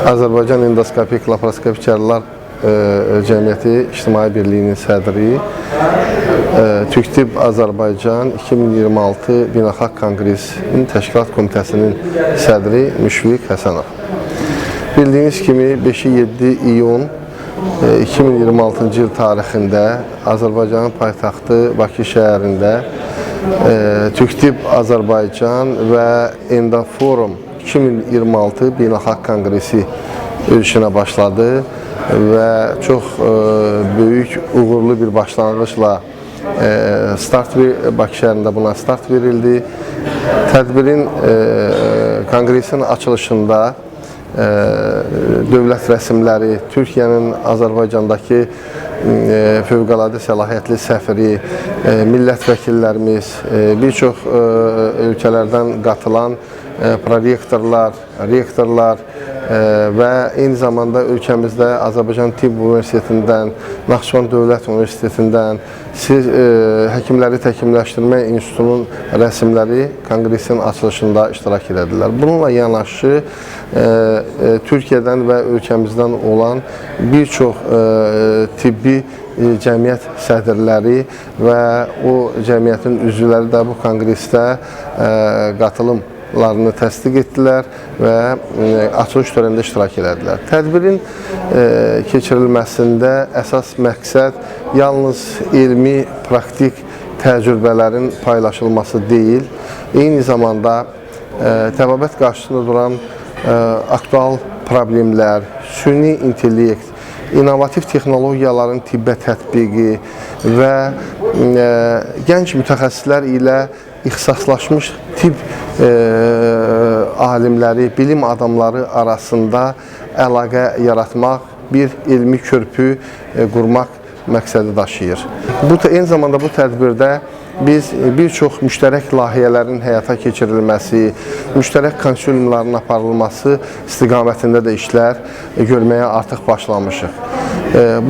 Azərbaycan Endoskopik Laparoskopik Cərrahlar Cəmiyyəti İctimai Birliyinin sədri, Türk Tibb Azərbaycan 2026 Beynəlxalq Konqresinin Təşkilat Komitəsinin sədri Müşfiq Həsənov. Bildiyiniz kimi 5-7 iyun 2026-cı il tarixində Azərbaycanın paytaxtı Bakı şəhərində Türk Tibb Azərbaycan və Endoforum 2026 Beynəlxalq Konqresi öz işinə başladı və çox böyük uğurlu bir başlanğıcla Bakı şəhərində buna start verildi. Tədbirin konqresin açılışında dövlət rəsmiləri, Türkiyənin Azərbaycandakı fövqəladə səlahiyyətli səfiri, millət vəkillərimiz, bir çox ölkələrdən qatılan prorektorlar, rektorlar və eyni zamanda ölkəmizdə Azərbaycan Tibb Universitetindən, Naxçıvan Dövlət Universitetindən, siz Həkimləri Təkmilləşdirmə İnstitutunun rəsmiləri konqresin açılışında iştirak elədilər. Bununla yanaşı Türkiyədən və ölkəmizdən olan bir çox tibbi cəmiyyət sədrləri və o cəmiyyətin üzvləri də bu konqresdə qatılımlarını təsdiq etdilər və açılış törənində iştirak elədilər. Tədbirin keçirilməsində əsas məqsəd yalnız elmi, praktik təcrübələrin paylaşılması deyil, eyni zamanda təbabət qarşısında duran aktual problemlər, süni intellekt, innovativ texnologiyaların tibbə tətbiqi və gənc mütəxəssislər ilə ixtisaslaşmış tibb alimləri, bilim adamları arasında əlaqə yaratmaq, bir elmi körpü qurmaq məqsədi daşıyır. Bu eyni zamanda bu tədbirdə biz bir çox müştərək layihələrin həyata keçirilməsi, müştərək konsiliumların aparılması istiqamətində də işlər görməyə artıq başlamışıq.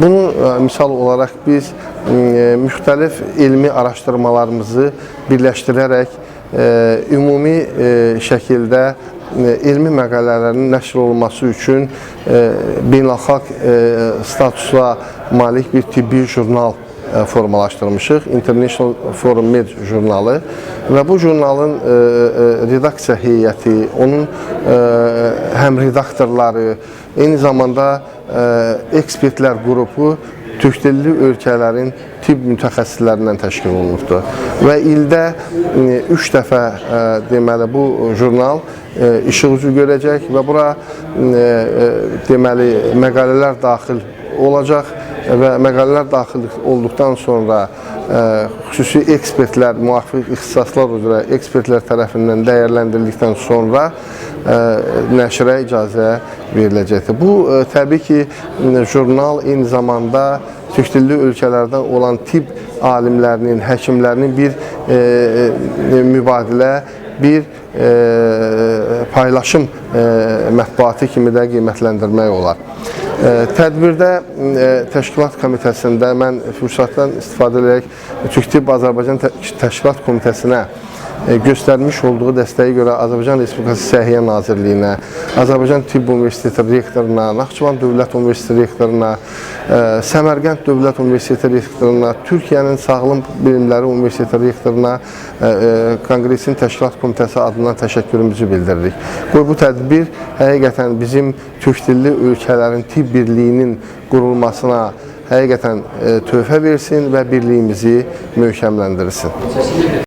Bunu misal olaraq biz müxtəlif elmi araşdırmalarımızı birləşdirərək ümumi şəkildə elmi məqalələrin nəşr olunması üçün beynəlxalq statusa malik bir tibbi jurnal formalaşdırmışıq. International Forum Med jurnalı və bu jurnalın redaksiya heyəti, onun həm redaktorları, eyni zamanda ekspertlər qrupu türk dilli ölkələrin tibb mütəxəssislərindən təşkil olunubdur. Və ildə 3 dəfə deməli bu jurnal işıq üzü görəcək və bura deməli məqalələr daxil olacaq və məqalələr daxil olduqdan sonra xüsusi ekspertlər, müvafiq ixtisaslar üzrə ekspertlər tərəfindən dəyərləndirildikdən sonra nəşrə icazə veriləcəkdir. Bu təbii ki, jurnal eyni zamanda türk dilli ölkələrdən olan tibb alimlərinin, həkimlərinin bir mübadilə, bir paylaşım mətbuatı kimi də qiymətləndirmək olar. Tədbirdə Təşkilat Komitəsində mən fürsətdən istifadə edərək Türk Tibb Azərbaycan Təşkilat Komitəsinə göstərmiş olduğu dəstəyə görə Azərbaycan Respublikası Səhiyyə Nazirliyinə, Azərbaycan Tibb Universiteti rektoruna, Naxçıvan Dövlət Universiteti rektoruna, Səmərqənd Dövlət Universiteti rektoruna, Türkiyənin Sağlıq Bilimləri Universiteti rektoruna Konqresin Təşkilat Komitəsi adından təşəkkürümüzü bildiririk. Qoy bu tədbir həqiqətən bizim türk dilli ölkələrin tibb birliyinin qurulmasına həqiqətən töhfə versin və birliyimizi möhkəmləndirsin.